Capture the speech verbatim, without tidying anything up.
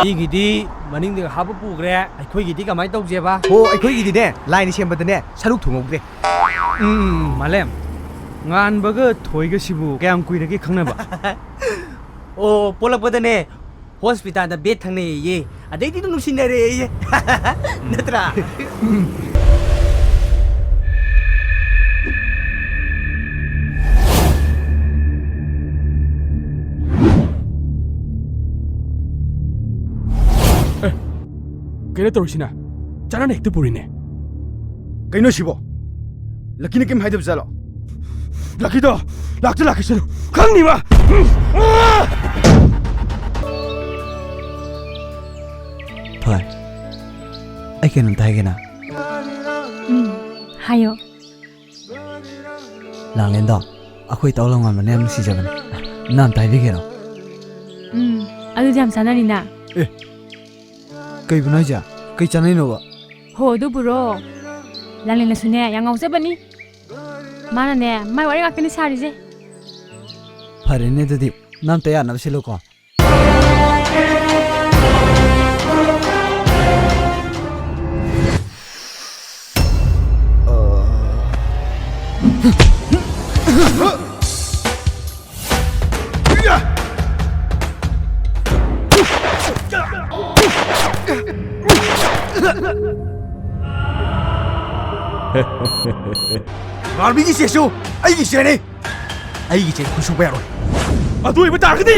ꯃꯤꯒꯤꯗꯤ ꯃꯅꯤꯡꯗꯒ ꯍꯥꯞꯄ ꯄꯨꯈ꯭ꯔꯦ, ꯑꯩꯈꯣꯏꯒꯤꯗꯤ ꯀꯃꯥꯏꯅ ꯇꯧꯁꯦꯕ? ꯍꯣ, ꯑꯩꯈꯣꯏꯒꯤꯗꯤꯅꯦ, ꯂꯥꯏꯅ ꯁꯦꯝꯕꯗꯅꯦ, ꯁꯔꯨꯛ ꯊꯨꯡꯍꯧꯗ꯭ꯔꯦ꯫ ꯎꯝ, ꯃꯥꯂꯦꯝ, ꯉꯥꯟꯕꯒ ꯊꯣꯏꯒꯁꯤꯕꯨ ꯀꯌꯥꯝ ꯀꯨꯏꯔꯒꯦ ꯈꯪꯅꯕ? ꯑꯣ, ꯄꯣꯛꯂꯛꯄꯗꯅꯦ, ꯍꯣꯁꯄꯤꯇꯥꯜꯗ ꯕꯦꯠ ꯊꯪꯅꯩꯌꯦ, ꯑꯗꯩꯗꯤ ꯑꯗꯨꯝ ꯅꯨꯡꯁꯤꯅꯔꯦꯌꯦ꯫ ꯅꯠꯇ꯭ꯔꯥ? ꯑꯦ, ꯀꯩꯅꯣ ꯇꯧꯔꯤꯁꯤꯅ? ꯆꯥꯅꯅ ꯍꯦꯛꯇ ꯄꯨꯔꯤꯅꯦ꯫ ꯀꯩꯅꯣ ꯁꯤꯕꯣ? ꯂꯛꯀꯤꯅ ꯀꯩꯝ ꯍꯥꯏꯗꯕ ꯖꯥꯠꯂꯣ? ꯂꯛꯀꯤꯗꯣ ꯂꯥꯛꯇ ꯂꯥꯛꯈꯤꯁꯅꯨ, ꯈꯪꯅꯤꯕ? ꯊꯣꯏ, ꯑꯩ ꯀꯩꯅꯣꯝꯇ ꯍꯥꯏꯒꯦꯅ꯫ ꯎꯝ, ꯍꯥꯏꯌꯣ꯫ ꯂꯥꯡꯂꯦꯟꯗꯣ, ꯑꯩꯈꯣꯏ ꯇꯥꯎ ꯂꯝꯉꯥꯟꯕꯅ ꯌꯥꯝ ꯅꯨꯡꯁꯤꯖꯕꯅꯦ꯫ ꯅꯪ ꯑꯝꯇ ꯍꯥꯏꯕꯤꯒꯦꯔꯣ? ꯎꯝ, ꯑꯗꯨꯗꯤ ꯌꯥꯝ ꯆꯥꯟꯅꯔꯤꯅ꯫ ꯑꯦ, ꯀꯩꯕꯨꯅꯣ ꯍꯥꯏꯁꯦ? ꯀꯩ ꯆꯥꯟꯅꯩꯅꯣꯕ? ꯍꯣ, ꯑꯗꯨꯕꯨꯔꯣ, ꯂꯥꯡꯂꯦꯟꯅꯁꯨꯅꯦ ꯌꯥꯝ ꯉꯥꯎꯖꯕꯅꯤ꯫ ꯃꯥꯅꯅꯦ ꯃꯥꯏ ꯋꯥꯔꯤ ꯉꯥꯛꯇꯅꯤ ꯁꯥꯔꯤꯁꯦ꯫ ꯐꯔꯦꯅꯦ, ꯑꯗꯨꯗꯤ ꯅꯪ ꯑꯝꯇ ꯌꯥꯅꯕ ꯁꯤꯜꯂꯨꯀꯣ꯫ ꯉꯥꯟꯕꯤꯒꯤ ꯆꯦꯁꯨ ꯑꯩꯒꯤ ꯆꯦꯅꯤ꯫ ꯑꯩꯒꯤ ꯆꯦ ꯈꯨꯠ ꯁꯣꯛꯄ ꯌꯥꯔꯣꯏ꯫ ꯑꯗꯨ ꯑꯣꯏꯕ ꯇꯥꯔꯒꯗꯤ